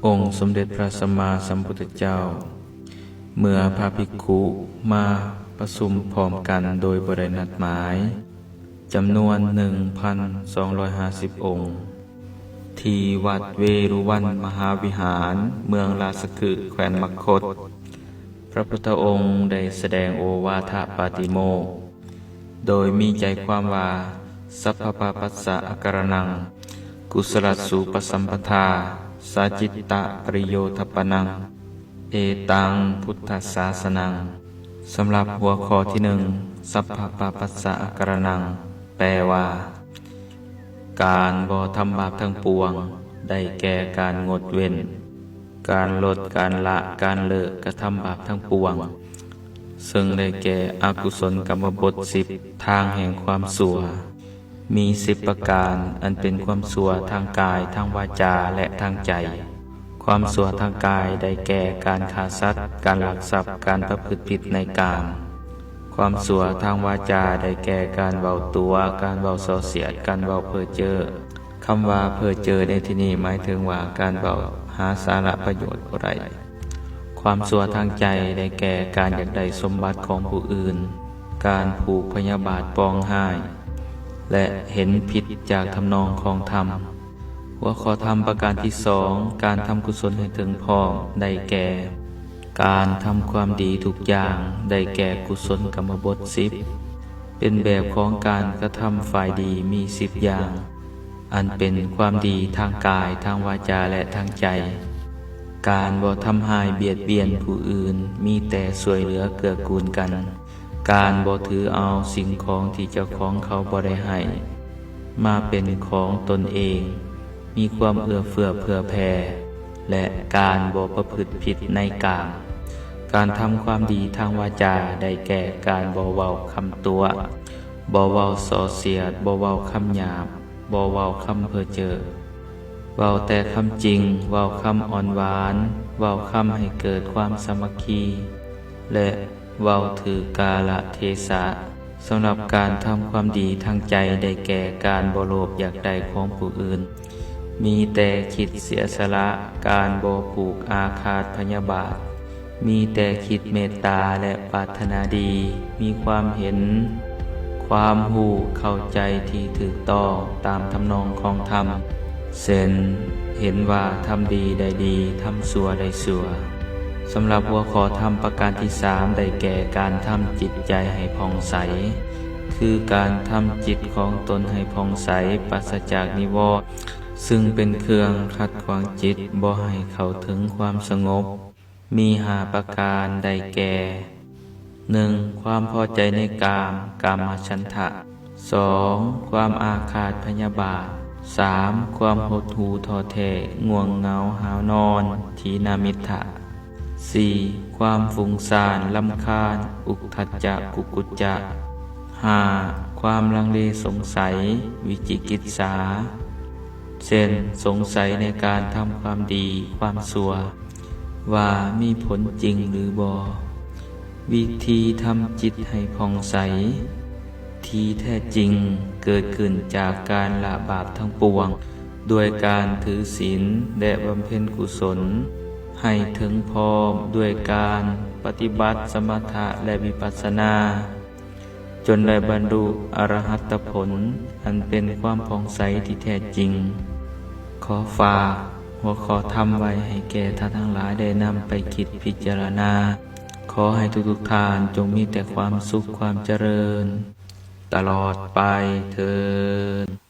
ອົງສົມເດັດພະສຳມາສຳພຸດທະເຈົ້າ ເມື່ອພະພິກຂຸມາປະຊຸມພ້ອມກັນໂດຍບໍ່ໄດ້ນັດໝາຍ ຈຳນວນໜຶ່ງພັນສອງຮ້ອຍຫ້າສິບອົງ ທີ່ວັດເວລຸວັນມະຫາວິຫານ ເມືອງລາຊະຄຶ ແຂວງມະຄົດ, ພະພຸດທະອົງໄດ້ສະແດງໂອວາທະປາຕິໂມກ ໂດຍມີໃຈຄວາມວ່າ ສັບພະປາປັດສະອາກາລະນັງ ກຸສະລະສູປະສຳປະທາ ສາຈິດຕະປະລິໂຍທະປະນັງ ເອຕັງ ພຸດທະສາສະນັງ. ສຳລັບຫົວຂໍ້ທີໜຶ່ງ ສັບພະປາປັດສະອາກາລະນັງ ແປວ່າ ການບໍ່ທຳບາບທັງປວງ ໄດ້ແກ່ການງົດເວັ້ນ, ການລົດ, ການລະ, ການເລີກກະທຳບາບທັງປວງ ເຊິ່ງໄດ້ແກ່ອະກຸສົນກຳມະບົດສິບ ທາງແຫ່ງຄວາມຊົ່ວ ມີສິບປະການ ອັນເປັນຄວາມຊົ່ວທາງກາຍ, ທາງວາຈາ ແລະ ທາງໃຈ. ຄວາມຊົ່ວທາງກາຍໄດ້ແກ່ການຂ້າສັດ, ການລັກຊັບ, ການປະພຶດຜິດໃນກາມ. ຄວາມຊົ່ວທາງວາຈາໄດ້ແກ່ການເວົ້າຕົວະ, ການເວົ້າສ່ອສຽດ, ການເວົ້າເພີ້ເຈີ້. ຄຳວ່າເພີ້ເຈີ້ໃນທີ່ນີ້ໝາຍເຖິງວ່າການເວົ້າຫາສາລະປະໂຫຍດບໍ່ໄດ້. ຄວາມຊົ່ວທາງໃຈໄດ້ແກ່ການຢາກໄດ້ສົມບັດຂອງຜູ້ອື່ນ, ການຜູກພະຍາບາດປອງຮ້າຍ ແລະ ເຫັນຜິດຈາກທຳນອງຂອງທຳ. ຫົວຂໍ້ທຳປະການທີສອງ ການທຳກຸສົນໃຫ້ເຖິງພ້ອມ ໄດ້ແກ່ ການທຳຄວາມດີທຸກຢ່າງ ໄດ້ແກ່ກຸສົນກຳມະບົດສິບ ເປັນແບບຂອງການກະທຳຝ່າຍດີມີສິບຢ່າງ ອັນເປັນຄວາມດີທາງກາຍ, ທາງວາຈາ ແລະ ທາງໃຈ. ການບໍ່ທຳຮ້າຍບຽດບຽນຜູ້ອື່ນ, ມີແຕ່ຊ່ວຍເຫຼືອເກື້ອກູນກັນ. ການບໍ່ຖືເອົາສິ່ງຂອງທີ່ເຈົ້າຂອງເຂົາບໍ່ໄດ້ໃຫ້ມາເປັນຂອງຕົນເອງ, ມີຄວາມເອື້ອເຟື້ອເຜື່ອແຜ່ ແລະ ການບໍ່ປະພຶດຜິດໃນກາມ. ການທຳຄວາມດີທາງວາຈາໄດ້ແກ່ການບໍ່ເວົ້າຄຳຕົວະ, ບໍ່ເວົ້າສ່ອສຽດ, ບໍ່ເວົ້າຄຳຫຍາບ, ບໍ່ເວົ້າຄຳເພີ້ເຈີ້. ເວົ້າແຕ່ຄຳຈິງ, ເວົ້າຄຳອ່ອນຫວານ, ເວົ້າຄຳໃຫ້ເກີດຄວາມສາມັກຄີ ແລະ ເວົ້າຖືກກາລະເທສະ. ສຳລັບການທຳຄວາມດີທາງໃຈໄດ້ແກ່ການບໍ່ໂລບຢາກໄດ້ຂອງຜູ້ອື່ນ, ມີແຕ່ຄິດເສຍສະຫຼະ, ການບໍ່ຜູກອາຄາດພະຍາບາດ, ມີແຕ່ຄິດເມດຕາ ແລະ ປາດຖະໜາດີ, ມີຄວາມເຫັນ, ຄວາມຮູ້ເຂົ້າໃຈທີ່ຖືກຕ້ອງຕາມທຳນອງຂອງທຳ, ເຊັ່ນ ເຫັນວ່າທຳດີໄດ້ດີ, ທຳຊົ່ວໄດ້ຊົ່ວ. ສຳລັບຫົວຂໍ້ທຳປະການທີສາມ ໄດ້ແກ່ການທຳຈິດໃຈໃຫ້ຜ່ອງໃສ, ຄືການທຳຈິດຂອງຕົນໃຫ້ຜ່ອງໃສ, ປາສະຈາກນິວອນ, ຊຶ່ງເປັນເຄື່ອງຂັດຂວາງຈິດບໍ່ໃຫ້ເຂົ້າເຖິງຄວາມສະຫງົບ. ມີຫ້າປະການ ໄດ້ແກ່ ໜຶ່ງ ຄວາມພໍໃຈໃນກາມ, ກາມະສັນທະ, ສອງ ຄວາມອາຄາດພະຍາບາດ, ສາມ ຄວາມຫົດຫູ່ທໍ້ແທ້, ງ່ວງເຫງົາ, ຫາວນອນ, ຖີນາມິດຖະ, ສີ່ ຄວາມຟຸ້ງຊານ, ລຳຄານ, ອຸກທັດຈະ, ກຸກຸດຈະ, ຫ້າ ຄວາມລັງເລສົງໄສ, ວິຈິກິດສາ, ເຊັ່ນ ສົງໄສໃນການທຳຄວາມດີ, ຄວາມຊົ່ວ ວ່າມີຜົນຈິງຫຼືບໍ່. ວິທີທຳຈິດໃຫ້ຜ່ອງໃສທີ່ແທ້ຈິງເກີດຂຶ້ນຈາກການລະບາບທັງປວງ ດ້ວຍການຖືສິນ ແລະ ບຳເພັນກຸສົນໃຫ້ເຖິງພ້ອມ ດ້ວຍການປະຕິບັດສະມະຖະ ແລະ ວິປັດສະນາ. ຈົນໄດ້ບັນລຸອະລະຫັດຕະຜົນ ອັນເປັນຄວາມຜ່ອງໃສທີ່ແທ້ຈິງ. ຂໍຝາກຫົວຂໍ້ທຳໄວ້ໃຫ້ແກ່ທ່ານທັງຫຼາຍໄດ້ນຳໄປຄິດພິຈາລະນາ. ຂໍໃຫ້ທຸກໆທ່ານຈົ່ງມີແຕ່ຄວາມສຸກ, ຄວາມຈະເລີນຕະຫຼອດໄປເທີ້ນ.